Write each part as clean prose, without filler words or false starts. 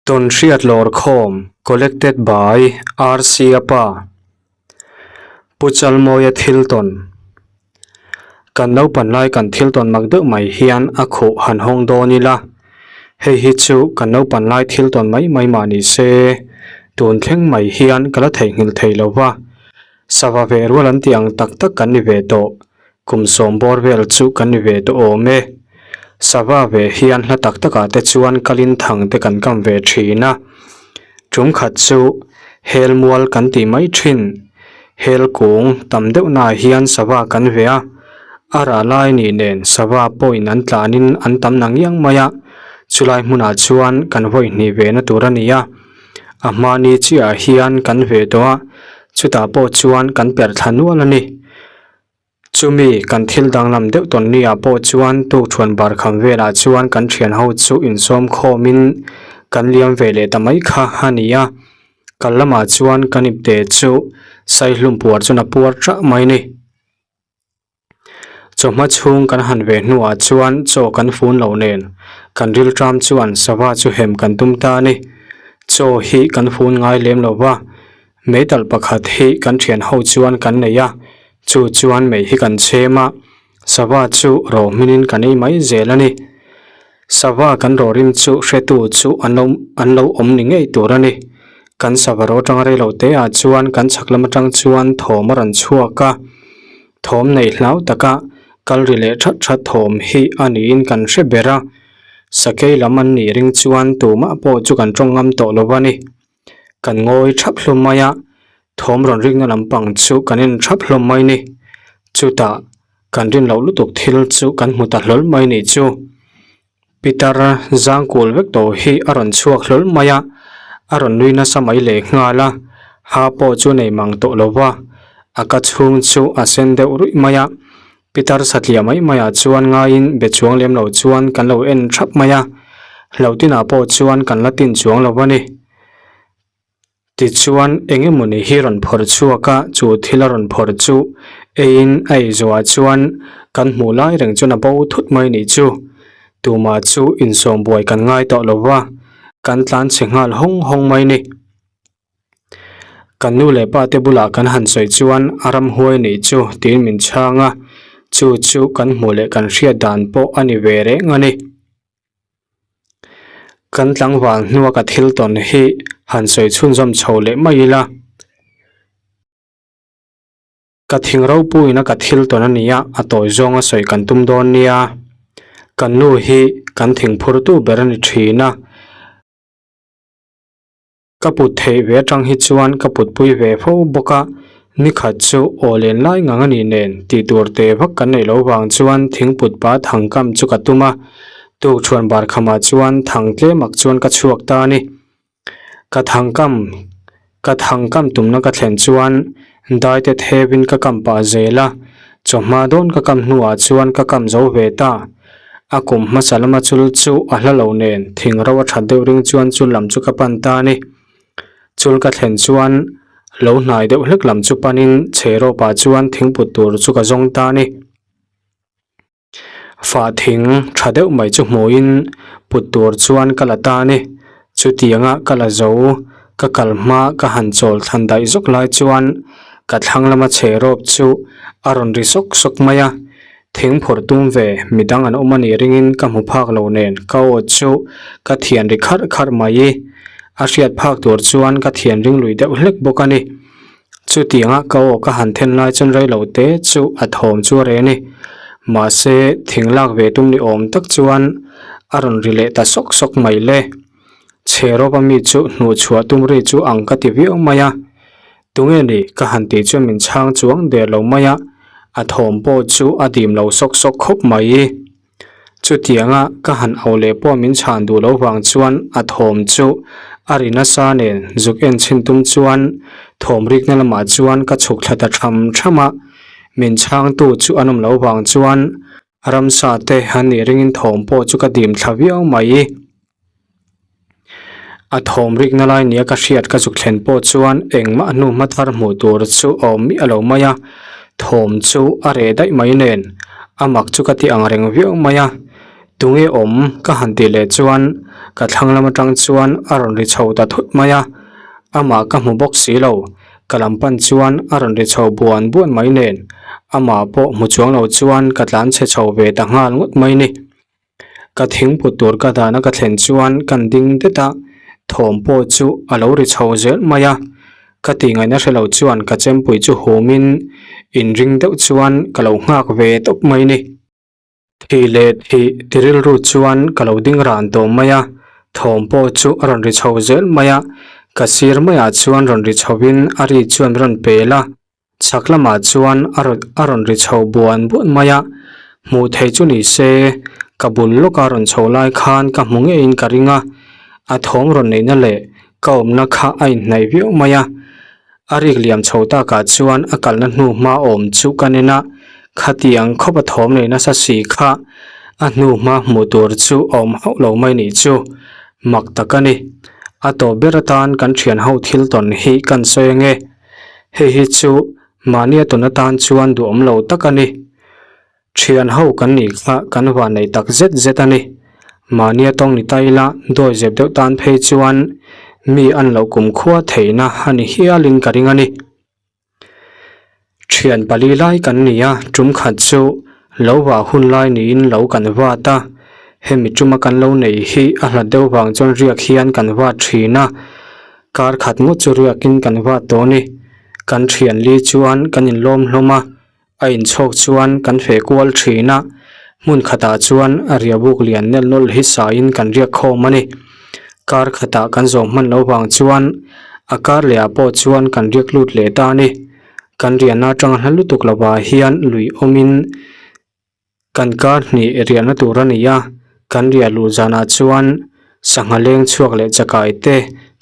Tawnhriat Lawrkhawm Collected by RC Apa Pu Chalmawia thil tawn Kan naupan lai kan thil tawn mak deuh mai hian a khuh han hawng dawn ila, hei hi chu kan naupan lai thil tawn mai mai mah ni se, tun thleng mai hian ka la theihnghilh thei lo va, sava ve rual an tih ang tak tak kan ni ve tawh. Kum sawm bawr vel chu kan ni ve tawh awm e. Sava ve hian hla tak takah te chuan kalin thang te kan kam ve thin a. Tum khat chu hel mual kan tih mai thin. Hel kung tam deuh naah hian sava kan ve a. A rah lai nih nen sava pawhin an tlanin an tam na ngiang mai a. Chulai hmunah chuan kan vawi hnih ve na tur a ni a. A hmani chiahah hian kan ve tawh a, chutah pawh chuan kan perh thla nual a ni. Chumi kan thil danglam deuh tawn ni ah pawh chuan tukṭhuan bar kham velah chuan kan ṭhian ho chu insawm khawmin kan liam ve leh ta mai kha a ni a. Kal lamah chuan kan ipte chu saihlum puar chuan a puar ṭah mai ni. Chawhma chhung kan han ve hnuah chuan chaw kan fun lo nen kan rilṭam chuan sava chu hem kan tum ta a ni. Chaw hi kan fun ngai lem lo va, Meitalh pakhat hi kan thian ho chuan kan nei a, chu chuan mei hi kan chhem a, sava chu ro hminin kan ei mai zel a ni. Sava kan ro rim chu hretu chu an lo an lo awm ni ngei tur a ni. Kan sava ro atanga rei lo te ah chuan kan chhak lam atang chuan thawm a rawn chhuak a, thawm nei hlau taka kal ri leh that that thawm hi a niin kan hre ber a, sakei lam an nih ring chuan tumah pawh chu kan tawng ngam tawh lo a ni. Kan ngawi thap hlawm mai a, thawm rawn rikna lampang chu kan en thap hlawm mai ni. Chutah kan rin loh lutuk thil chu kan hmu ta hlawl mai ni chu. Pitar zang kul vek tawh hi a rawn chhuak hlawl mai a, a rawn nui nasa mai leh nghal a, ha pawh chu nei mang tawh lo va, a ka chhung chu a sen deuh ruih mai a. Pitar satliah mai maiah chuan ngaiin be chuang lem lo chuan kan lo en thap mai a, hlauhtinah pawh chuan kan la tin chuang lo a ni. Tichuan eng emawni hi rawn phawrh chhuak a, chu thil a rawn phawrh chu eiin a ei zawhah chuan kan hmuh lai reng chuan a bo thut mai nih chu. Tumah chu insawm buai kan ngai tawh lo va, kan tlan chhe nghal hawng hawng mai ni. Kan nu leh pa te bulah kan han sawi chuan a ramhuai nih chu tiin min chhang a, chu chu kan hmuh leh kan hriat dan pawh a ni ve reng a ni. Kan tlangval hnua ka thil tawn hi han sawi chhunzawm chho leh mai ila. Ka thing ropuiin a ka thil tawn a nia, a tawi zawnga sawi kan tum dawn nia. Kan nu hi kan thing phurtu ber a ni thin a. Ka put theih ve atang hi chuan ka putpui ve fo bawk a, nikhat chu aw len lai ngang a nih nen tih tur te vak kan neih loh vang chuan thingput pa thang kam chu ka tum a, tukṭhuan bar khamah chuan thang tlemak chuan ka chhuak ta a ni. Ka thang kam ka thang kam tumna ka thlen chuan daite thevin ka kam pah zel a, chawhma dawn ka kam hnuah chuan ka kam zo ve ta. A kum hmasa lama chul chu a hla lo nen thing ro a that deuh ring chuan chul lam chu ka pan ta a ni. Chul ka thlen chuan lo hnai deuh hlek lam chu panin chhe rawpah chuan thingput tur chu ka zawng ta a ni. Fah thing tha deuh mai chu hmuhin put tur chuan ka la ta a ni. Chutianga ka la zo ka kal hma ka han chawl thlan daih zawk lai chuan ka thlang lama chhe rawp chu a rawn ri sawk sawk mai a. Thing phawrh tum ve, midang an awm a nih ringin ka hmu phak lo nen ka aw chu ka thian ri kharh kharh mai i, a hriat phak tur chuan ka thian ring lui deuh hlek bawk a ni. Chutianga ka aw ka han then lai chuan rei lo te chu a thawm chu a reh a ni. Mahse, thing lak ve tum ni awm tak chuan a rawn ri leh ta sawk sawk mai le. Chhe rawp a mi chu hnuh chhuah tum ri chu ang ka ti viau mai a. Tunge ni ka han tih chuan min chhang chuang der lo mai a, a thawm pawh chu a dim lo sawk sawk khawp mai. Chutianga ka han au leh pawh min chhan duh lo vang chuan a thawm chu a ri nasa nen zuk en chhin tum chuan thawm rikna lamah chuan ka chhuk thla ta tham tham a, min chhangtu chu an awm lo vang chuan ramsa te an nih ringin thawm pawh chu ka dim thla viau mai. A thawm rikna lai nia ka hriat ka zuk thlen pawh chuan engmah hnu hma thar hmuh tur chu a awm miah lo mai a, thawm chu a reh daih mai nen a mak chu ka ti ang reng viau mai a. Tunge awm ka han tih leh chuan ka thlang lam atang chuan a rawn ri chho ta thut mai a, amah ka hmu bawk si lo. Ka lam pan chuan a rawn ri chho buan buan mai nen amah pawh hmu chuang lo chuan ka tlan chhe chho ve ta nghal ngawt mai ni. Ka thingput tur ka dahna ka thlen chuan kan ding det a, thawm pawh chu a lo ri chho zel mai a. Ka tih ngaihna hre lo chuan ka chempui chu humin inring deuh chuan ka lo nghak ve tawp mai ni. Thih leh thih ti rilru chuan ka lo ding ran tawh mai a, thawm pawh chu a rawn ri chho zel mai a. Ka sir maiah chuan rawn ri chhovin a ri chuan min rawn pel a. Chhak lamah chuan a rawn a rawn ri chho buan buan mai a, hmuh theih chu ni se ka bul lawka rawn chho lai khan ka hmu ngeiin ka ring a, a thawm rawn neihna leh ka awmna kha a inhnaih viau mai a. A rik liam chho takah chuan a kalna hnu hma awm chu ka nen a, khatiang khawp a thawm nei nasa si kha a hnu hma hmuh tur chu a awm hauh lo mai nih chu mak tak a ni. A tawp ber atan kan thian ho thil tawn hi kan sawi ange. Hei hi chu mahnia tawn atan chuan duhawm lo tak a ni. Thian ho kan nih kha kan van nei tak zet zet a ni. Mahnia tawng ni ta ila dawi zep deuh tan phei chuan mi an loh kumkhua theihna a ni hialin ka ring a ni. Thian pali lai kan ni a, tum khat chu lo vah hun lai niin lo kan vat a. Hemi tuma kan lo nei hi a hlat deuh vang chuan riak hian kan vat thin a. Kar khat ngawt chu riakin kan vat tawh a ni. Kan thian li chuan kan inlawm hlawm a, a inchhawk chuan kan feh kual thin a, hmun khatah chuan a riahbuk lian nelh nawlh hi sain kan riak khawm a ni. Kar khatah kan zawh hman loh vang chuan a kar lehah pawh chuan kan riak lut leh ta a ni. Kan riahna atanga hla lutuk lovah hian lui awmin Kan kar hnih riahna tur a ni a, kan riah luh zanah chuan sangha leng chhuak leh chakai te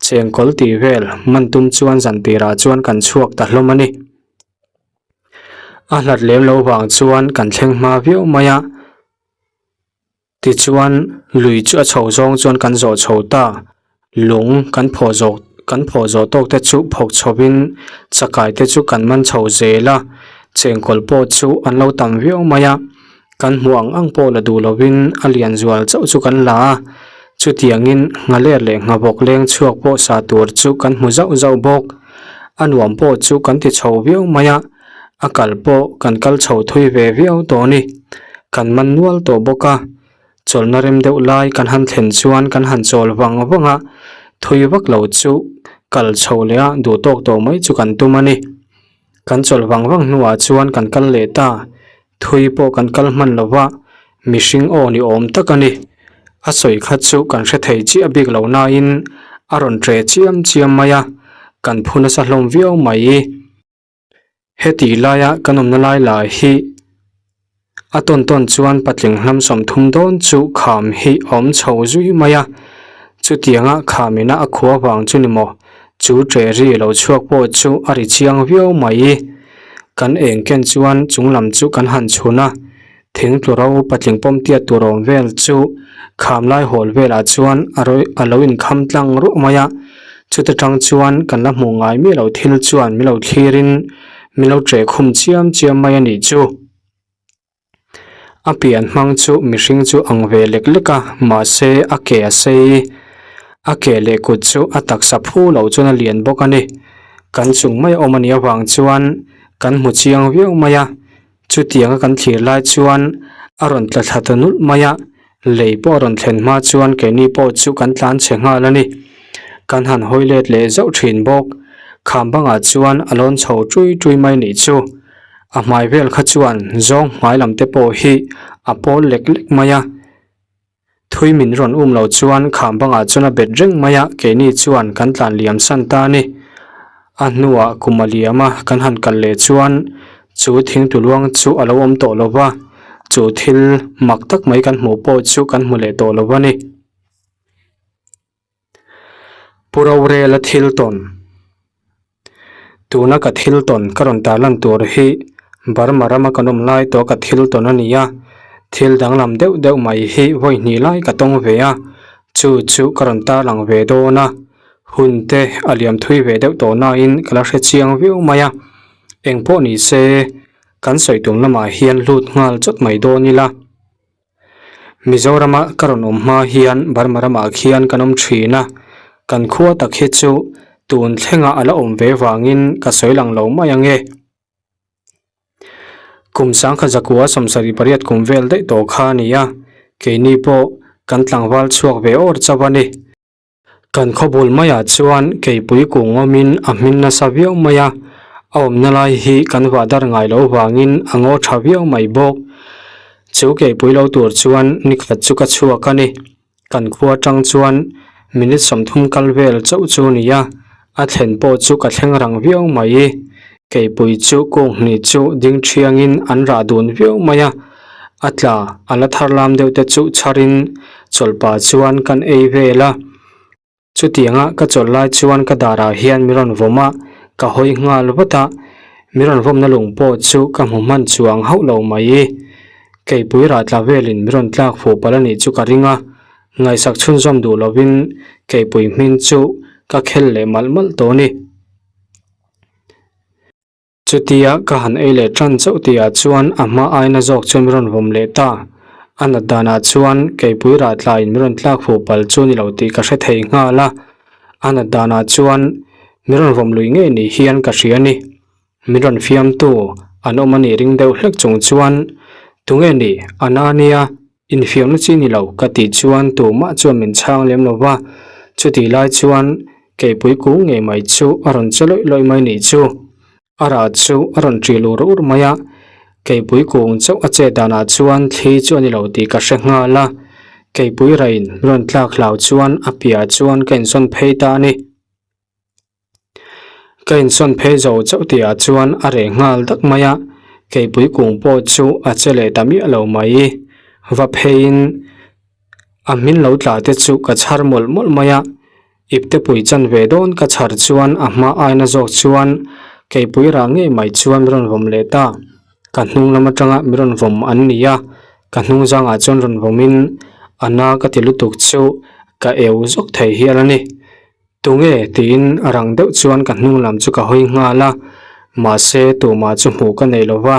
chengkawl tih vel man tum chuan zan tirah chuan kan chhuak ta hlawm a ni. A hlat lem lo vang chuan kan thleng hma viau mai a, tichuan lui chu a chho zawng chuan kan zawh chho ta. Lung kan phawh zawh kan phawh zawh tawk te chu phawk chhovin chakai te chu kan man chho zel a, chengkawl pawh chu an lo tam viau mai a, kan hmuh ang ang pawh la duh lovin a lian zual chauh chu kan la a, chutiangin nghaler leh nghavawk leng chhuak pawh sa tur chu kan hmu zauh zauh bawk. A nuam pawh chu kan ti chho viau mai a, a kal pawh kan kal chho thui ve viau tawh a ni, kan man nual tawh bawk a. Chawlhna rem deuh lai kan han thlen chuan kan han chawl vang vang a, thui vak lo chu kal chho leh a duh tawk tawh mai chu kan tum a ni. Kan chawlh vang vang hnuah chuan kan kal leh ta, thui pawh kan kal hman lo va, mihring aw ni awm tak a ni. A sawi kha chu kan hre thei chiah bik lo nain a rawn ṭe chiam chiam mai a, kan phu nasa hlawm viau mai. Heti laia kan awmna lai lah hi a tawn tawn chuan patling hlam 30 dawn chu kham hi a awm chho zui mai a, chutianga khamina a khua vang chu ni maw chu ṭe ri lo chhuak pawh chu a ri chiang viau mai. Kan eng ken chuan chung lam chu kan han chhun a, thing tlu ro patling pawm tiat tur awm vel chu kham lai hawl velah chuan a rawi a lo inkham tlang ruah mai a, chuta tang chuan kan la hmuh ngai miah lo thil chuan min lo thlirin min lo ṭeh khum chiam chiam mai a nih chu. A pian hmang chu mihring chu ang ve lek lek a, mahse a ke a sei, a ke leh kut chu a taksa phu lo chuan a lian bawk a ni. Kan chung mai a awm a nih avang chuan kan hmu chiang viau mai a. Chutianga kan thlir lai chuan a rawn tla thla ta nulh mai a, lei pawh a rawn thlen hma chuan keini pawh chu kan tlan chhe nghal a ni. Kan han hawi let leh zauh thin bawk. Kham bangah chuan a lawn chho ṭui ṭui mai nih chu. A hmai vel kha chuan zawng hmai lam te pawh hi a pawl lek lek mai a. Thui min rawn um lo chuan kham bangah chuan a bet reng mai a, keini chuan kan tlan liam san ta a ni. A hnuah kum a liam a, kan han kal leh chuan chu thingtu luang chu a lo awm tawh lo va, chu thil mak tak mai kan hmuh pawh chu kan hmu leh tawh lo a ni. Pu Rorela thil tawn Tuna ka thil tawn ka rawn tarlan tur hi Burma rama kan awm lai tawh ka thil tawn a ni a, thil danglam deuh deuh mai hi vawi hnih lai ka tawng ve a, chu chu ka rawn tarlang ve dawn a, hun te a liam thui ve deuh tawh nain ka la hre chiang viau mai a, engpawh ni se kan sawi tum lamah hian lut nghal chawt mai dawn ila. Mizorama ka rawn awm hma hian Burma ramah khian kan awm thin a, kan khua tak hi chu tun thlengah a la awm ve vangin ka sawi lang lo mai ang e. Kum sangkhat zakua 78 kum vel daih tawh kha a ni a, keini pawh kan tlangval chhuak ve awr chauh a ni. Kan khawbul maiah chuan keipui kung awmin a hmin nasa viau mai a, a awmna lai hi kan vah dar ngai loh vangin a ngaw tha viau mai bawk. Chu keipui lo tur chuan nikhat chu ka chhuak a ni. Kan khua atang chuan minute 30 kal vel chauh chu a ni a, a thlen pawh chu ka thleng rang viau mai. Keipui chu kung hnih chu ding thiangin an rah dun viau mai a, a tla a la thar lam deuh te chu chharin chawlhpa chuan kan ei vel a. Chutianga ka chawlh lai chuan ka darah hian mi rawn vawm a, ka hawi nghal vat a, mi rawn vawmna lung pawh chu ka hmu hman chuang hauh lo mai. Keipui rah tla velin mi rawn tlak fuh palh a nih chu ka ring a, ngaihsak chhunzawm duh lovin keipui hmin chu ka khel leh malh malh tawh a ni. Chutia ka han ei leh tan chauh tihah chuan a hma aina zawk chuan min rawn vawm leh ta. A nat danah chuan keipui rah tlaiin min rawn tlak fuh palh chu ni lo tih ka hre thei nghal a. A nat danah chuan min rawn vawm lui ngei ni hian ka hria a ni. Min rawn fiamtu an awm a nih ring deuh hlek chung chuan, Tunge ni? A na ania, Infiamna chi ni lo ka tih chuan tumah chuan min chhang lem lo va, chutih lai chuan keipui kung ngei mai chu a rawn che lawih lawih mai nih chu. A rah chu a rawn ṭil ur ur mai a, keipui kung chauh a chet danah chuan thli chu a ni lo tih ka hre nghal a, keipui rain min rawn tlak hlau chuan a piahah chuan ka insawn phei ta a ni. Ka insawn phei zo chauh tihah chuan a reh nghal dak mai a, keipui kung pawh chu a che leh ta miah lo mai. Va pheiin a hmin lo tla te chu ka chhar mawlh mawlh mai a, ipte pui chan ve dawn ka chhar chuan a hma aina zawk chuan keipui rah ngei mai chuan min rawn vawm leh ta. Ka hnung lam atanga min rawn vawm an ni a, ka hnung zangah chuan rawn vawmin a na ka ti lutuk chu ka eu zawk thei hial a ni. Tunge? tiin a rang deuh chuan ka hnung lam chu ka hawi nghal a, mahse tumah chu hmuh ka nei lo va,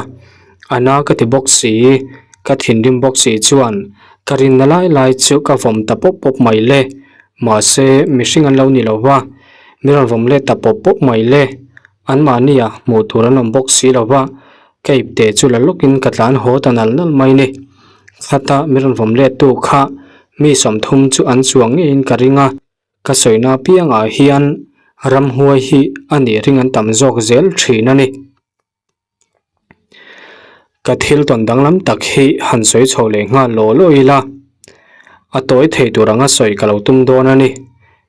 a na ka ti bawk si, ka thinrim bawk si chuan ka rinna lai lai chu ka vawm ta pawp pawp mai le, mahse mihring an lo ni lo va, mi rawn vawm let ta pawp pawp mai le, anmahnia hmuh tur an awm bawk si lo va, ka ipte chu la lawkin ka tlan haw ta nal nal mai ni, khata mi rawn vawm let tu kha mi 30 chu an chuang ngeiin ka ring a. Ka sawina apiangah hian ramhuai hi a nih ring an tam zawk zel thin a ni. Ka thil tawn danglam tak hi han sawi chho leh nghal law law ila, a tawi thei tur anga sawi ka lo tum dawn a ni.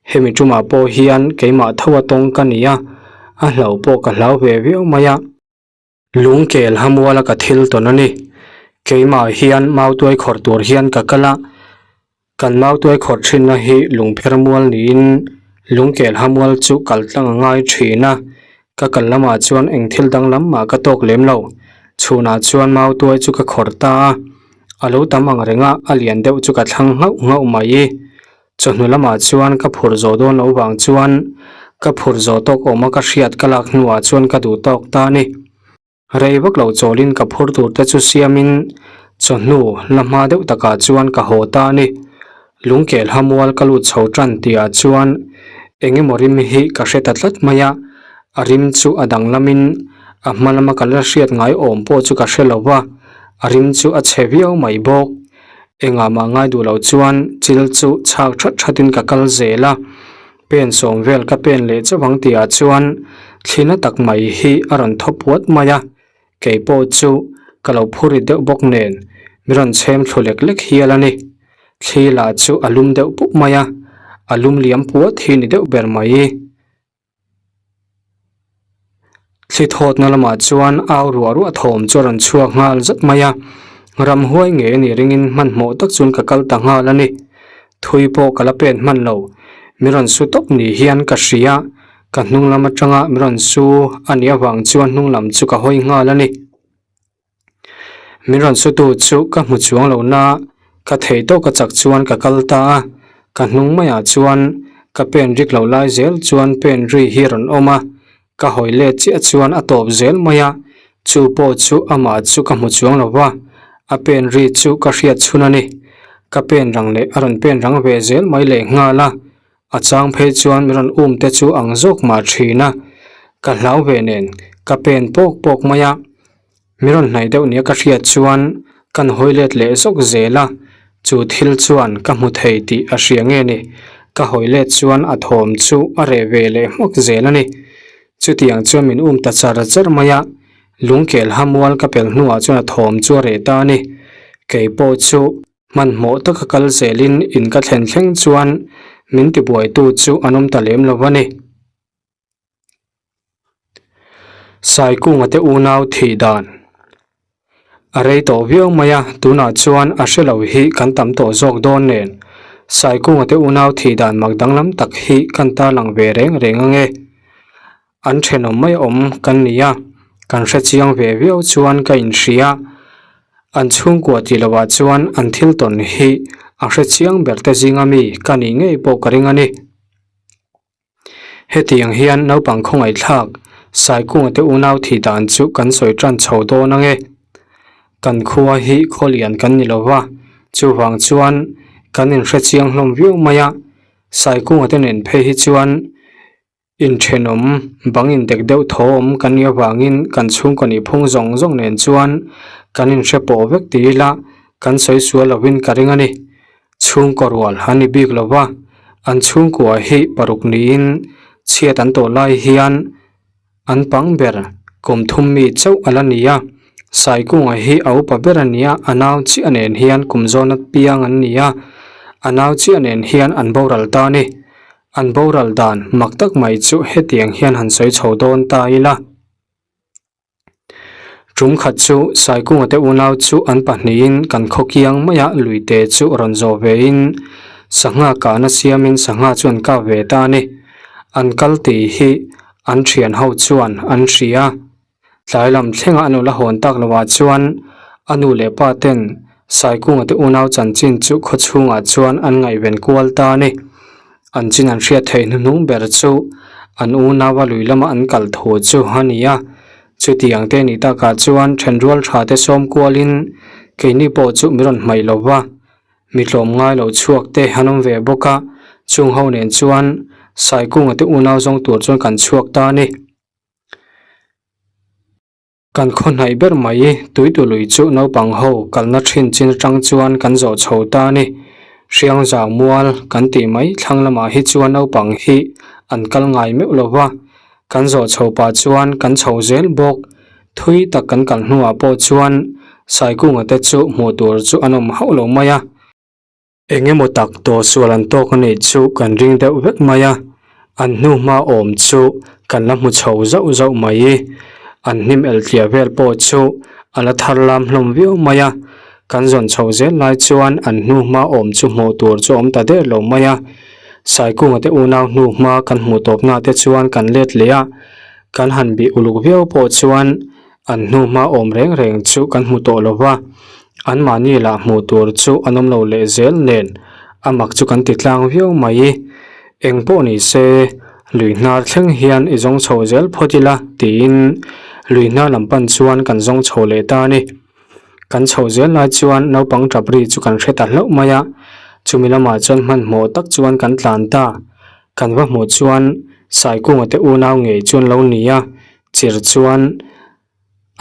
Hemi tumah pawh hian keimah tho a tawng ka ni a, a hlauh pawh ka hlau ve viau mai a. Lungkel hamuala ka thil tawn a ni. Keimah hian mautuai khawrh tur hian ka kal a, kan mautuai khawrh thinna hi lungpher mual niin lungkel hamual chu kal tlang a ngai thin a. Ka kal lamah chuan eng thil danglam mah ka tawk lem lo. Chhunah chuan mautuai chu ka khawrh ta a, a lo tam ang reng a, a lian deuh chu ka thlang nghauh nghauh mai. Chawhnu lamah chuan ka phur zawh dawn loh vang chuan ka phur zawh tawk awma ka hriat ka lak hnuah chuan ka duh tawk ta a ni. Rei vak lo chawlin ka phur tur te chu siamin chawhnu la hma deuh takah chuan ka haw ta a ni. Lungkel hamual ka lut chho tan tihah chuan eng emaw rim hi ka hre ta tlat mai a, a rim chu a danglamin a hma lama ka la hriat ngai awm pawh chu ka hre lo va, a rim chu a chhe viau mai bawk. Engah mah ngai duh loh chuan chil chu chhak that thatin ka kal zel a, pen sawm vel ka pen leh chauh ang tihah chuan thlina tak mai hi a rawn thaw puat mai a, kei pawh chu ka lo phur rit deuh bawk nen mi rawn chhem thlu lek lek hial a ni. Thli lah chu a lum deuh pup mai a, a lum liam puat hi ni deuh ber mai. Thli thawtna lamah chuan au ruah ruah thawm chu a rawn chhuak nghal zat mai a, ramhuai ngei a nih ringin hmanhmawh tak chuan ka kal ta nghal a ni. Thui pawh ka la pen hman lo, mi rawn su tawp ni hian ka hria, ka hnung lam atanga mi rawn su a nih avang chuan hnung lam chu ka hawi nghal a ni. Min rawn sutu chu ka hmu chuang lo na, ka thei tawk a chak chuan ka kal ta a, ka hnung maiah chuan ka pen rik lo lai zel chuan pen ri hi a rawn awm a, ka hawi let chiah chuan a tawp zel mai a, chu pawh chu amah chu ka hmu chuang lo va, a pen ri chu ka hriat chhun a ni. Ka pen rang leh a rawn pen rang ve zel mai leh nghal a, a chang phei chuan min rawn um te chu ang zawk mah thin a, ka hlau ve nen ka pen pawk pawk mai a. Mi rawn hnaih deuh nia ka hriat chuan kan hawi let leh zawk zel a, chu thil chuan ka hmu thei tih a hria nge ni, ka hawi let chuan a thawm chu a reh ve leh hmawk zel a ni. Chutiang chuan min um ta char char mai a, lungkel hamual ka pel hnuah chuan a thawm chu a reh ta a ni. Kei pawh chu hmanhmawh taka kal zelin in ka thlen thleng chuan min tibuaitu chu an awm ta lem lo a ni. Saikunga te unau thih dan a rei tawh viau mai a, tunah chuan a hre lo hi kan tam tawh zawk dawn nen. Saikunga te unau thih dan mak danglam tak hi kan tarlang ve reng reng ange. An thenawm mai awm kan ni a, kan hre chiang ve viau chuan ka inhria. An chhungkua tih lovah chuan an thil tawn hi a hre chiang ber te zinga mi ka nih ngei pawh ka ring a ni. Hetiang hian naupang khawngaihthlak Saikunga te unau thih dan chu kan sawi tan chho dawn ang e. Kan khua hi khawlian kan ni lo va, chuvang chuan kan inhre chiang hlawm viau mai a, Saikunga te nen phei hi chuan inthenawm bang indek deuh thaw awm kan nih avangin kan chhungkaw nih phung zawng zawng nen chuan kan inhre pawh vek ti ila kan sawi sual lovin ka ring a ni. Chhungkaw rual an ni bik lo va, an chhungkua hi paruk niin chhiat an tawh lai hian an pang ber kum thum mi chauh a la ni a. Saikunga hi a upa ber a ni a, a nau chiah nen hian kum zawna piang an ni a, a nau chiah nen hian an boral ta a ni. An boral dan mak tak mai chu hetiang hian han sawi chho dawn ta ila. Tum khat chu Saikunga te unau chu an pahnihin kan khaw kiang maia luite chu rawn zawh vein sangha kahna siamin sangha chu an kap ve ta a ni. An kal tih hi an thian ho chuan an hria. Tlai lam thlenga a nula hawn tak lovah chuan a nu leh pa ten Saikunga te unau chanchin chu khaw chhungah chuan an ngaihven kual ta a ni. An chin an hriat theih hnuhnung ber chu an unaua lui lama an kal thu chu a ni a. Chutiang te nih takah chuan thenrual tha te sawm kualin keini pawh chu mi rawn hmaih lo va, mi tlawm ngai lo chhuak te an awm ve bawk a, chung ho nen chuan Saikunga te unau zawng tur chuan kan chhuak ta a ni. Kan khaw hnaih ber mai tuitu lui chu naupang ho kalna thin chin atang chuan kan zawh chho ta a ni. Hriangzau mual kan tih mai thlang lamah hi chuan naupang hi an kal ngai meuh lo va, kan zawh chho pah chuan kan chho zel bawk. Thui tak kan kal hnuah pawh chuan Saikunga te chu hmuh tur chu an awm hauh lo mai a. Eng emaw tak tawh sual an tawk a nih chu kan ring deuh vek mai a, an hnu hma awm chu kan la hmu chho zauh zauh mai. An hnim eltliah vel pawh chu a la thar lam hlawm viau mai a, kan zawn chho zel lai chuan an hnu hma awm chu hmuh tur chu a awm ta der lo mai a. Saikunga te unau hnu hma kan hmuh tawpna te chuan kan let leh a, kan han bih uluk viau pawh chuan An hnu hma awm reng reng chu kan hmu tawh lo va, anmahni lah hmuh tur chu an awm lo leh zel nen a mak chu kan ti tlang viau mai. Eng pawh ni se, lui hnar thleng hian i zawng chho zel phawt ila tiin lui hnar lam pan chuan kan zawng chho leh ta a ni. Kan chho zel lai chuan naupang tap ri chu kan hre ta hlauh mai a, chumi lamah chuan hmanhmawh tak chuan kan tlan ta. Kan va hmuh chuan Saikunga te unau ngei chuan lo ni a, Chir chuan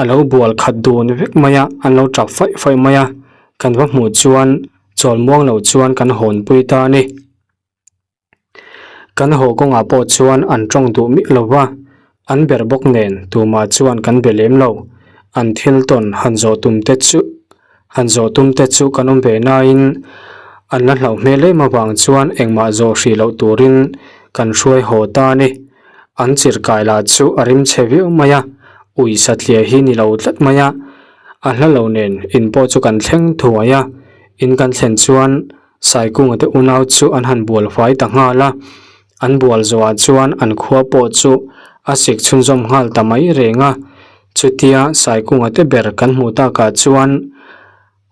a lo bual khat dun vek mai a, an lo tap faih faih mai a, kan va hmuh chuan chawl muang lo chuan kan hawn pui ta a ni. Kan haw kawngah pawh chuan an tawng duh miah lo va, an ber bawk nen tumah chuan kan be lem lo. An thil tawn han zawh tum te chu han zawh tum te chu kan awm ve nain an la hlauh hmel em avang chuan engmah zawh hrih loh turin kan hruai haw ta a ni. An chirkai lah chu a rim chhe viau mai a, ui satliah hi ni lo tlat mai a. A hla lo nen in pawh chu kan thleng thuai a, in kan thlen chuan Saikunga te unau chu an han bual fai ta nghal a. An bual zawhah chuan an khua pawh chu a sik chhunzawm nghal ta mai reng a. Chutia Saikunga te ber kan hmuh takah chuan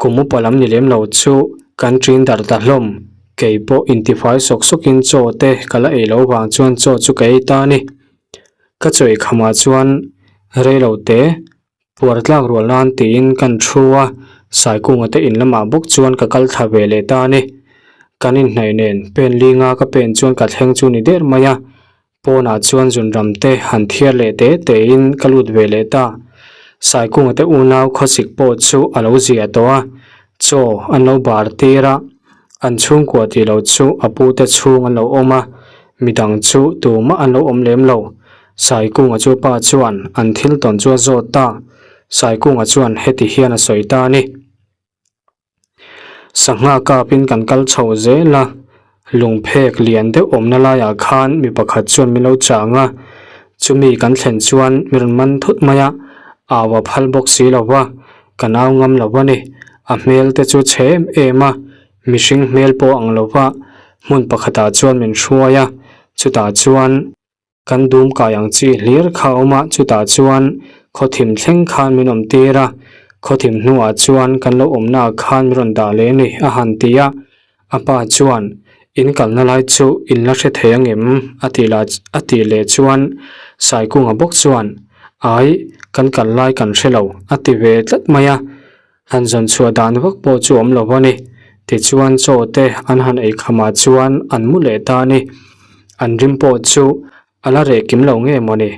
Kum upa lam ni lem lo chu kan ṭin darh ta hlawm. Kei pawh intifai sawk sawkin chaw te ka la ei lo vang chuan chaw chu ka ei ta a ni. Ka chaw ei khamah chuan rei lo te puar tlak rual nan tiin kan thu a. Saikunga te in lamah bawk chuan ka kal thla ve leh ta a ni. Kan inhnaih nen pen linga ka pen chuan ka thleng chu ni der mai a, pawnah chuan zunram te han thiar leh te te in ka lut ve leh ta. Saikunga te unau khawsik pawh chu a lo zia tawh a, chaw an lo bar tir a, an chhungkua tih loh chu a pu te chhung an lo awm a, midang chu tumah an lo awm lem lo. Saikunga chu pa chuan an thil tawn chu a zawt ta. Saikunga chuan heti hian a sawi ta a ni. Sangha kapin kan kal chho zel a, lungphek lian deuh awmna laiah khan mi pakhat chuan min lo chang a, chumi kan thlen chuan mi rawn man thut mai a, au a phal bawk si lo va, kan au ngam lo a ni. A hmel te chu chhe em em a, mihring hmel pawh ang lo va, hmun pakhatah chuan min hruai a, chutah chuan. Kan dum kai ang chi hlir kha a awm a, chutah chuan khawthim thleng khan min awm tir a, khawthim hnuah chuan kan lo awmnaah khan min rawn dah leh a ni a han ti a, a pa chuan in kalna lai chu in la hre thei angem a tih lah a tih leh chuan Saikunga bawk chuan ai kan kal lai kan hre lo a ti ve tlat mai a, han zawn chhuah dan vak pawh chu awm lo a ni. Tichuan chaw te an han ei khamah chuan an mu leh ta a ni. An rim pawh chu a la reh kim lo nge mawni?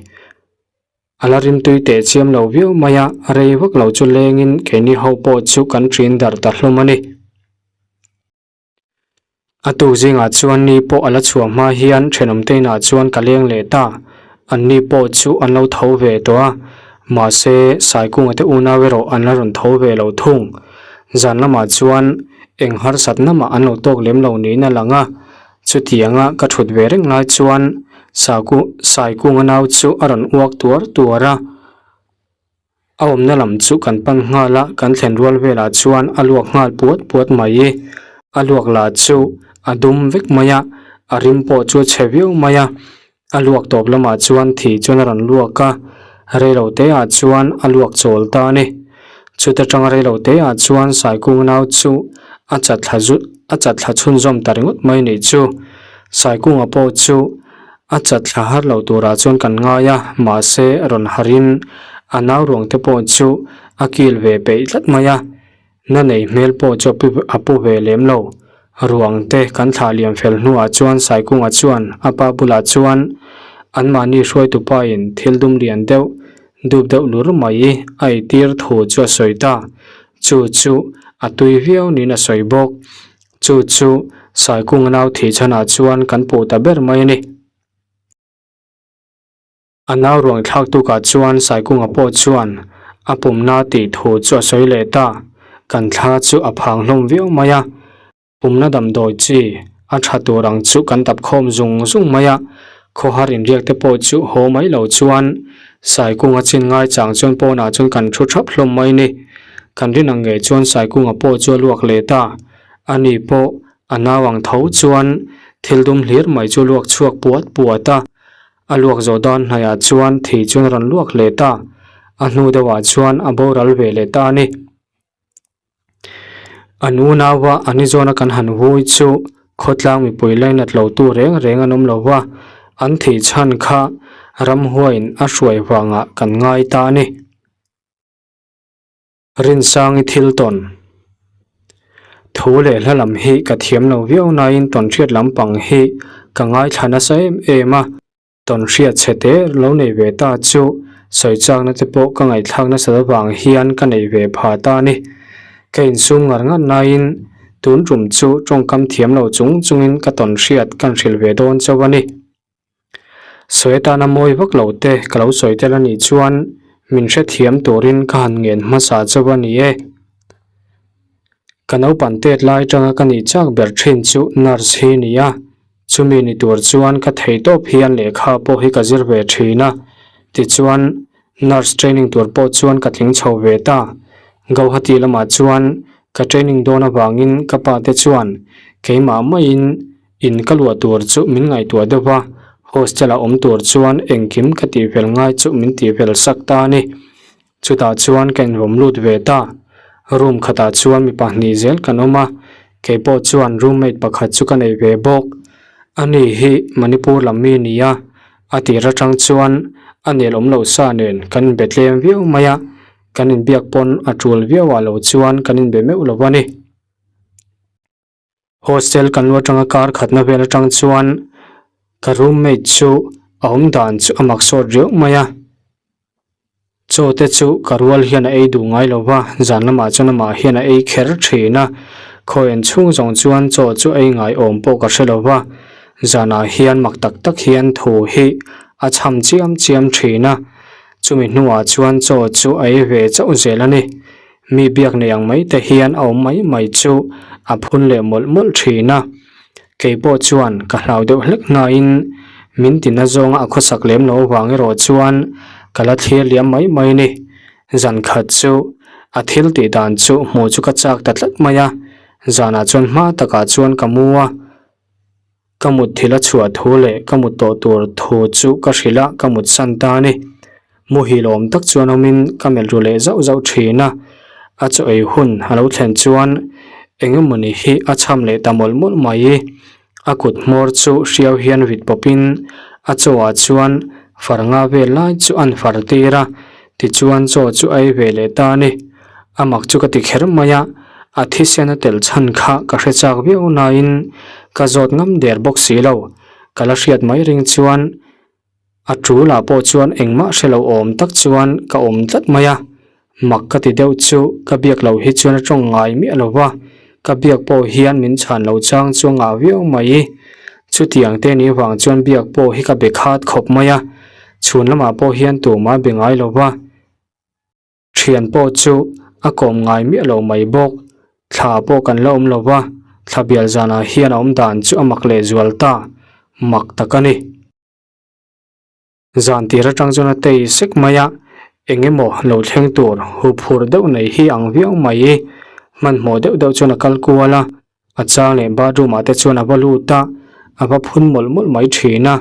A la rim tui teh chiam lo viau mai a, rei vak lo chu lengin keini ho pawh chu kan ṭin darh ta hlawm a ni. A tuk zingah chuan ni pawh a la chhuah hma hian thenawmte inah chuan ka leng leh ta. An ni pawh chu an lo tho ve tawh a, mahse Saikunga te unau erawh an la rawn tho ve lo thung. Zan lamah chuan eng harsatna mah an lo tawk lem lo niin a lang a, chutianga ka thut ve reng lai chuan Saikunga nau chu a rawn uak tuar tuar a. A awmna lam chu kan pan nghal a, kan thlen rual velah chuan a luak nghal puat puat mai. A luak lah chu a dum vek mai a, a rim pawh chu a chhe viau mai a. A luak tawp lamah chuan thi chuan a rawn luak a, reilo te ah chuan a luak chawl ta a ni. Chuta tanga reilo te ah chuan Saikung nau chu a chat thla zut a chat thla chhunzawm ta ringawt mai nih chu. Saikunga pawh chu A chat thla har lo turah chuan kan ngai a, mahse rawn harin a nau ruang te pawh chu a kil ve peih tlat mai a, na nei hmel pawh chu a pu ve lem lo. Ruang te kan thlah liam fel hnuah chuan Saikunga chuan a pa bulah chuan anmahni hruaitu pain thil dum lian deuh dup deuh lur mai a eitir thu chu a sawi ta, chu chu a tui viau niin a sawi bawk. Chu chu Saikunga nau thih chhanah chuan kan puh ta ber mai a ni. A nau ruang thlak tukah chuan Saikunga pawh chuan a pumna tih thu chu a sawi leh ta. Kan thla chu a phang hlawm viau mai a. Pumna damdawi chi a tha tur ang chu kan dap khawm zung zung mai a. Khawhar inriak te pawh chu haw mai lo chuan Saikunga chin ngaichang chuan pawnah chuan kan thu thap hlawm mai a ni. Kan rin ang ngei chuan Saikunga pawh chu a luak leh ta. Ani pawh a nau ang tho chuan thil dum hlir mai chu luak chhuak puat puat a. A luak zawh dan hnaihah chuan thei chuan a rawn luak leh ta. A hnu deuhah chuan a boral ve leh ta a ni. An unaua an i zawna kan han vui chu khawtlang mipui lainat lo tu reng reng an awm lo va, an thih chhan kha ramhuaiin a hruai vangah kan ngai ta a ni. Rinsangi thil tawn Thu leh hla lam hi ka thiam lo viau nain tawnhriat lampang hi ka ngaithla nasa em em a. Tawnhriat chhe te lo nei ve ta chu sawi chakna te pawh ka ngaihthlak nasat avang hian ka nei ve pha ta a ni. Ka insum ngar ngar naiin tun tum chu tawngkam thiam lo chung chungin ka tawnhriat kan hrilh ve dawn chauh a ni. Sawi atana mawi vak lo te ka lo sawi tel a nih chuan min hrethiam turin ka han ngen hmasa chauh a ni e. Ka naupang tet lai atanga ka nih chak ber thin chu nurse hi a ni a. Chumi ni tur chuan ka thei tawp hian lehkha pawh hi ka zir ve thin a, tichuan nurse training tur pawh chuan ka tling chho ve ta. Gauhati lamah chuan ka training dawn avangin ka pa te chuan keimah maiin in ka luah tur chu min ngaihtuah deuh a, hostel a awm tur chuan engkim ka tihvel ngai chu min tihvel sak ta a ni. Chutah chuan ka invawm lut ve ta. Room khatah chuan mi pahnih zel kan awm a, keipawh chuan roommate pakhat chu ka nei ve bawk. Ani hi Manipur lam mi ni a, a tir atang chuan a nelawm loh sa nen kan inbe tlem viau mai a. Kan inbiak pawn a tul viau ah lo chuan kan inbe meuh lo a ni. Hostel kan lu atanga kar khatna vel atang chuan ka roommate chu a awm dan chu a mak sawt riau mai a. Chaw te chu ka rual hian a ei duh ngai lo va, zan lamah chuan amah hian a ei kher thin a. Khawi en chhung zawng chuan chaw chu ei ngai awm pawh ka hre lo va, zanah hian mak tak tak hian thu hi a chham chiam chiam thin a. Chumi hnuah chuan chaw chu a ei ve chauh zel a ni. Mi biak nei ang mai te hian a awm mai mai chu a phun leh mawlh mawlh thin a. Kei pawh chuan ka hlau deuh hlek hnain min ti na zawnga a khawsak lem lo avang erawh chuan ka la thlir liam mai mai a ni. Zan khat chu a thil tih dan chu hmuh chu ka chak ta tlat mai a, zanah chuan hma takah chuan ka mu a. Ka mut thil a chhuah thu leh ka mut tawh tur thu chu ka hrilh a, ka mut san ta a ni. Muhil awm tak chuan awmin ka melh ru leh zauh zauh thin a, a chaw ei hun a lo thlen chuan eng emawni hi a chham leh ta mawlh mawlh mai. A kut hmawr chu hriau hian vit pawpin a chaw ah chuan far nga vel lai chu an far tir a, tichuan chaw chu a ei ve leh ta a ni. A mak chu ka ti kher mai a, a thisen a tel chhan kha ka hre chak viau nain ka zawt ngam der bawk si lo. Ka la hriat mai ring chuan a tul ah pawh chuan engmah hre lo awm tak chuan ka awm tlat mai a, mak ka ti deuh chu ka biak loh hi chuan a tawng ngai miah lo va, ka biak pawh hian min chhan lo chang chu a ngah viau mai. Chutiang te ni vang chuan biak pawh hi ka be khat khawp mai a, chhun lamah pawh hian tumah be ngai lo va. Thian pawh chu a kawm ngai miah lo mai bawk. Thla pawh kan la awm lo va, thla bial zanah hian a awm dan chu a mak leh zual ta, mak tak a ni. Zan tir atang chuan a tei sek mai a, eng emaw lo thleng tur huphur deuh nei hi ang viau mai. Hmanhmawh deuh deuh chuan a kal kual a, A chang leh bathroom ah te chuan a va lut a, a va phun mawlh mawlh mai thin a.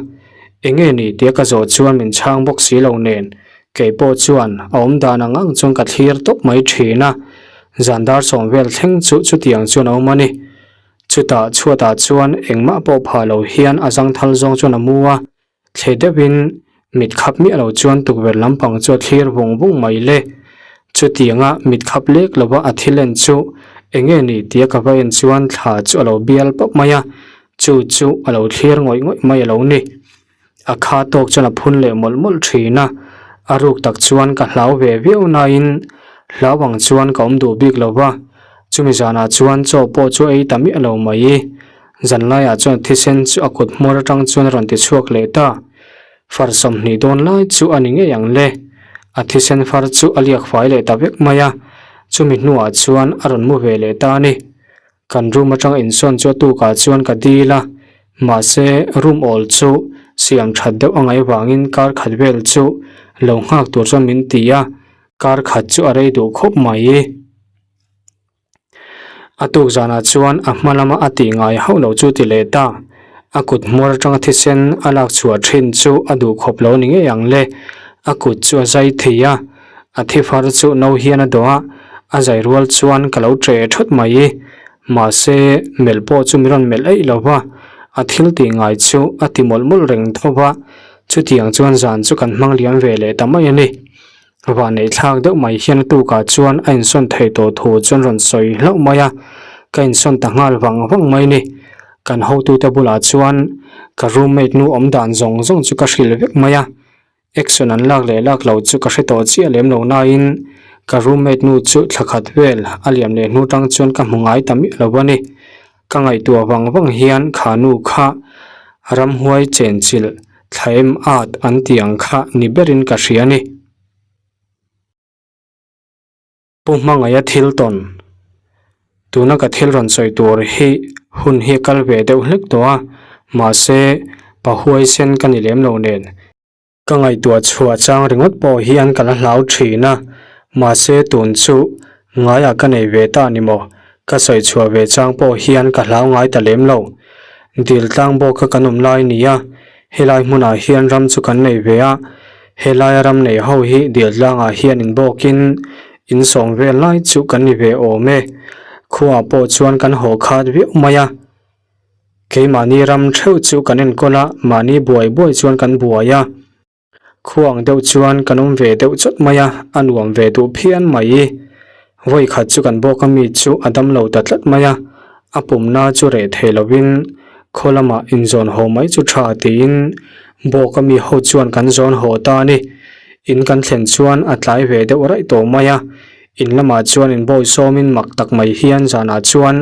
Enge ni tia ka zawh chuan min chhang bawk si lo nen, kei pawh chuan a awm dan ang ang chuan ka thlir tawp mai thin a. Zan dar sawm vel thleng chu chutiang chuan a awm a ni. Chutah chhuatah chuan engmah pawh phah lo hian a zangthal zawng chuan a mu a, Thle deuhin mit khap miah lo chuan tukverh lampang chu a thlir vung vung mai le. Chutianga mit khap lek lova a thil en chu eng nge ni tia ka va en chuan thla chu a lo bial pawp mai a, chu chu a lo thlir ngawih ngawih mai a lo ni. A kha tawk chuan a phun leh mawlh mawlh thin a, a ruk tak chuan ka hlau ve viau nain hlau ang chuan ka awm duh bik lo va, chumi zanah chuan chaw pawh chu ei ta miah lo mai. Zanlaiah chuan thisen chu a kut hmawr atang chuan a rawn ti chhuak leh ta. Far 20 dawn lai chu a ni ngei ang le. A thisen far chu a liak fai leh ta vek mai a, chumi hnuah chuan a rawn mu ve leh ta a ni. Kan room atanga insawn chu a tukah chuan ka dil a, mahse room awl chu siam that deuh a ngaih vangin kar khat vel chu lo nghak tur chuan min ti a, kar khat chu a rei duh khawp mai. A tuk zanah chuan a hma lama a tih ngai hauh lo chu ti leh ta. A kut hmawr atanga thisen a lak chhuah thin chu a duh khawp lo ni ngei ang le. A kut chu a zai thei a, a thi far chu no hian a dawh a, a zai rual chuan ka lo ṭeh ṭhawt mai. Mahse, melh pawh chu mi rawn melh eih lo va, a thil tih ngai chu a ti mawlh mawlh reng tho va, chutiang chuan zan chu kan hmang liam ve leh ta mai a ni. Vahneih thlak deuh mai hian a tukah chuan a insawn theih tawh thu chuan rawn sawi hlauh mai a, ka insawn ta nghal vang vang mai ni. Kan hotute bulah chuan ka roommate nu awm dan zawng zawng chu ka hrilh vek mai a, action an lak leh lak lo chu ka hre tawh chiah lem lo nain ka roommate nu chu thla khat vel a liam leh hnu tang chuan ka hmu ngai ta miah lo a ni. Ka ngaihtuah vang vang hian kha nu kha ramhuai chenchilh thla em at an tih ang kha ni berin ka hria a ni. Pu Hmangaia thil tawn Tuna ka thil rawn sawi tur hi hun hi a kal ve deuh hlek tawh a, mahse pahuaisen ka ni lem lo nen. Ka ngaihtuah chhuah chang ringawt pawh hian ka la hlau thin a, mahse tun chu ngaiah ka nei ve ta ni maw? Ka sawi chhuah ve chang pawh hian ka hlau ngai ta lem lo. Dil tlang bawk kha kan awm lai nia, helai hmunah hian ram chu kan nei ve a, helaia ram nei ho hi dil tlangah hian inbawkin insawm vel lai chu kan ni ve awm e. Khuaah pawh chuan kan haw khat viau mai a. Keimahni ram theuh chu kan enkawl a, mahni buai buai chuan kan buai a. Khuang deuh chuan kan awm ve deuh chawt mai a, a nuam ve duh phian mai. Vawi khat chu kan bawk a mi chu a dam lo ta tlat mai a, a pumna chu reh thei lovin khaw lamah inzawn haw mai chu tha tiin bawk a mi ho chuan kan zawn haw ta a ni. In kan thlen chuan a tlai ve deuh raih tawh mai a, in lamah chuan inbawi sawmin mak tak mai hian zanah chuan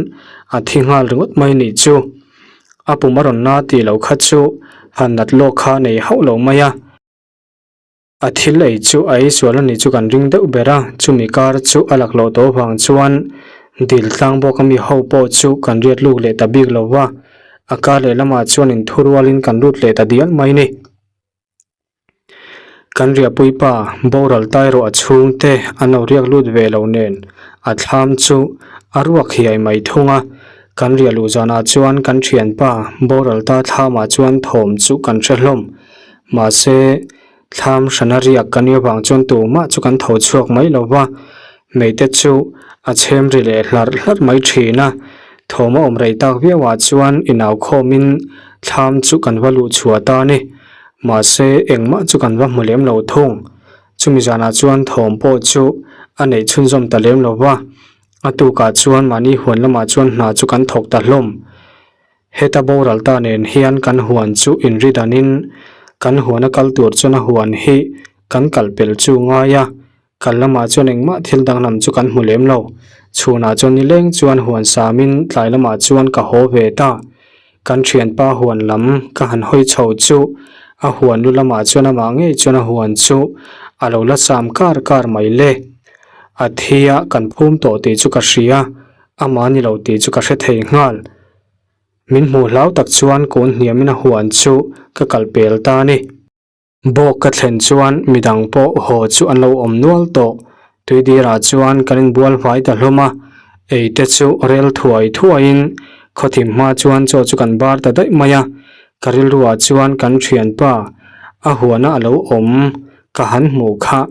a thi nghal ringawt mai nih chu. A pum a rawn na tih loh kha chu han nat lawk kha nei hauh lo mai a. A thil ei chu a ei sual a nih chu kan ring deuh ber a, chumi kar chu a laklawh tawh vang chuan dil tlang bawk a mi ho pawh chu kan riat luk leh ta bik lo va, a kar lehlamah chuan inthurualin kan lut leh ta dial mai ni. Kan riahpui pa boral tai erawh a chhungte an lo riak lut ve lo nen a thlam chu a ruak hiai mai thung a, kan riah luh zanah chuan kan thianpa boral ta thlamah chuan thawm chu kan hre hlawm. Mahse, thlam hrana riak kan nih avang chuan tumah chu kan tho chhuak mai lo va, meite chu a chhem ri leh hlarh hlarh mai thin a. Thawm a awm rei tak viauah chuan inau khawmin thlam chu kan va luh chhuah ta a ni. Mahse, engmah chu kan va hmu lem lo thung. Chumi zanah chuan thawm pawh chu a neih chhunzawm ta lem lo va, a tukah chuan mahni huan lamah chuan hna chu kan thawk ta hlawm. Heta boral ta nen hian kan huan chu inri danin kan huana kal tur chuan a huan hi kan kal pel chu ngai a, kal lamah chuan engmah thil danglam chu kan hmu lem lo. Chhunah chuan nileng chuan huan samin tlai lamah chuan ka haw ve ta. Kan thianpa huan lam ka han hawi chho chu a huan lu lamah chuan amah ngei chuan a huan chu a lo la sam kar kar mai le. A thi a kan phum tawh tih chu ka hria, amah ni lo tih chu ka hre thei nghal. Min hmuh hlau tak chuan kun hniamin a huan chu ka kal pel ta a ni. Bawk ka thlen chuan midang pawh haw chu an lo awm nual tawh. Tuidirah chuan kan inbual hmai ta hlawm a, ei te chu rel thuai thuaiin khawthim hma chuan chaw chu kan bar ta daih mai a. Ka rilruah chuan kan thianpa a huana a lo awm ka han hmuh kha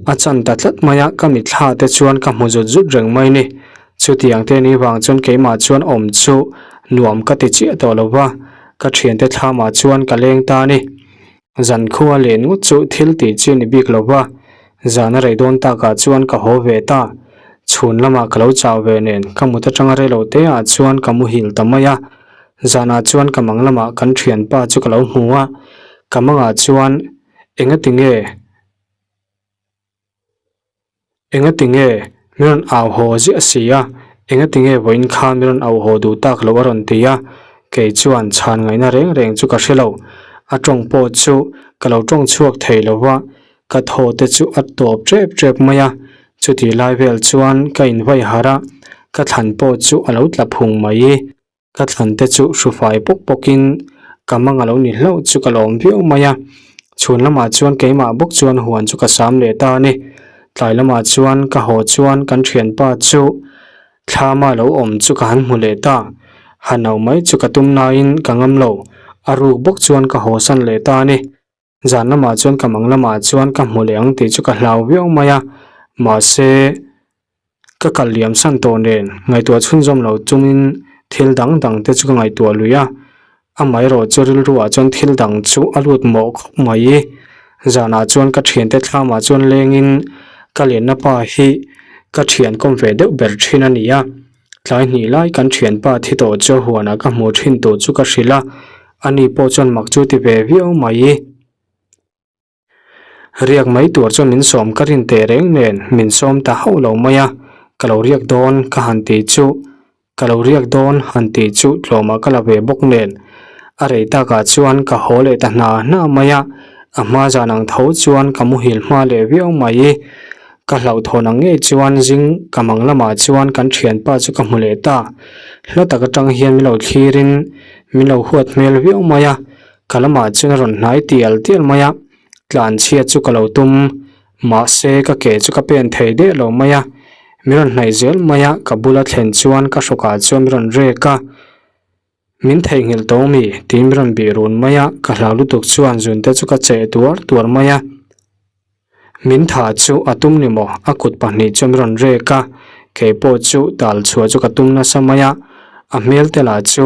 A chan ta tlat mai a, ka mitthla te chuan ka hmu zut zut reng mai ni. Chutiang te ni vang chuan keimah chuan awm chu nuam ka ti chiah tawh lo va, ka thiante thlamah chuan ka leng ta a ni. Zan khua len ngawt chu thil tih chi a ni bik lo va, zan a rei dawn takah chuan ka haw ve ta. Chhun lamah ka lo chau ve nen ka mut atanga rei lo te ah chuan ka muhil ta mai a, zanah chuan ka mang lamah kan thianpa chu ka lo hmu a, ka mangah chuan engati nge Engati nge min rawn au haw ziah si a? Engati nge vawiin khan min rawn au haw duh tak loh a rawn ti a? Kei chuan chhan ngaihna reng reng chu ka hre lo. A tawng pawh chu ka lo tawng chhuak thei lo va, ka thaw te chu a tawp tep tep mai a. Chutih lai vel chuan ka invai harh a, ka thlan pawh chu a lo tla phung mai. Ka thlan te chu hrufai pawk pawkin ka mang a lo ni hlauh chu ka lawm viau mai a, chhun lamah chuan keimah bawk chuan huan chu ka sam leh ta a ni. Tlai lamah chuan ka haw chuan kan thianpa chu thlama lo awm chu ka han hmu leh ta, han auh mai chu ka tum nain ka ngam lo, a ruk bawk chuan ka haw san leh ta a ni. Zan lamah chuan ka mang lamah chuan ka hmu leh ang tih chu ka hlau viau mai a, mahse. Ka kal liam san tawh nen ngaihtuah chhunzawm lo chungin thil dang dang te chu ka ngaihtuah lui a, amaherawh chu rilruah chuan thil dang chu a lut mawh khawp mai. Zanah chuan ka thiante thlamah chuan lengin ka lenna pa hi ka thian kawm ve deuh ber thin a ni a, tlai hnih lai kan thianpa thi tawh chu huanah ka hmuh thin tur chu ka hrilh a, ani pawh chuan mak chu ti ve viau mai. Riak mai tur chuan min sawm ka rin teh reng nen min sawm ta hauh lo mai a, ka lo riak dawn ka han tih chu ka lo riak dawn han tih chu tlawmah ka la ve bawk nen a rei takah chuan ka haw leh ta hna hna mai a, a hma zan ang tho chuan ka muhil hma leh viau mai. Ka hlauhthawn ang ngei chuan zing ka mang lamah chuan kan thianpa chu ka hmu leh ta, hla tak atang hian min lo thlirin min lo huat hmel viau mai a. Ka lamah chuan a rawn hnai tial tial mai a, tlan chhiat chu ka lo tum, mahse ka ke chu ka pen thei deuh lo mai a, min rawn hnaih zel mai a, ka bula thlen chuan ka hrawkah chuan min rawn rek a, min theihnghilh tawh mi tiin min rawn bih run mai a, ka hlau lutuk chuan zun te chu ka cheh tuar tuar mai a. Min tha chu a tum ni maw? A kut pahnih chu min rawn rek a, kei pawh chu tal chhuah chu ka tum nasa mai a, a hmel te lah chu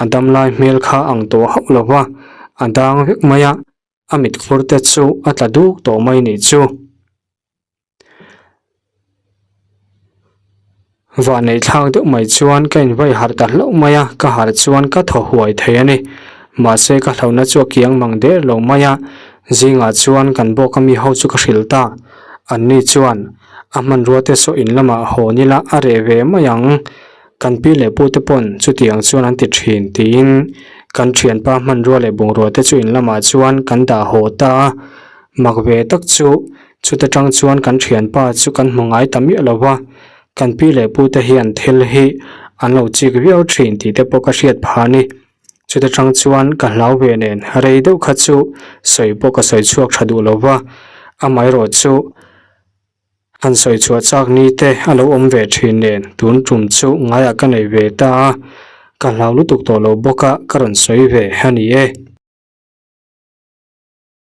a dam lai hmel kha ang tawh hauh lo va, a dang vek mai a. A mit khur te chu a tla duk tawh mai nih chu. Vahneih thlak deuh mai chuan ka invai harh ta hlauh mai a, ka harh chuan ka thaw huai thei a ni. Mahse ka hlauhna chu a kiang mang der lo mai a, zingah chuan kan bawk ami ho chu ka hrilh ta. Anni chuan a hmanrua te saw in lamah haw nila a reh ve mai ang. Kan pi leh pu te pawn chutiang chuan an ti thin tiin kan thianpa hmanrua leh bungrua te chu in lamah chuan kan dah haw ta a. Mak ve tak chu chuta tang chuan kan thianpa chu kan hmu ngai ta miah lo va, kan pi leh pu te hian thil hi an lo chik viau thin tih te pawh ka hriat phah a ni. Chuta tang chuan ka hlau ve nen rei deuh kha chu sawi pawh ka sawi chhuak tha duh lo va, amaherawh chu Han sawi chhuah chak ni te a lo awm ve thin nen tun tum chu ngaiah ka nei ve ta a, ka hlau lutuk tawh lo bawk a ka rawn sawi ve a ni e.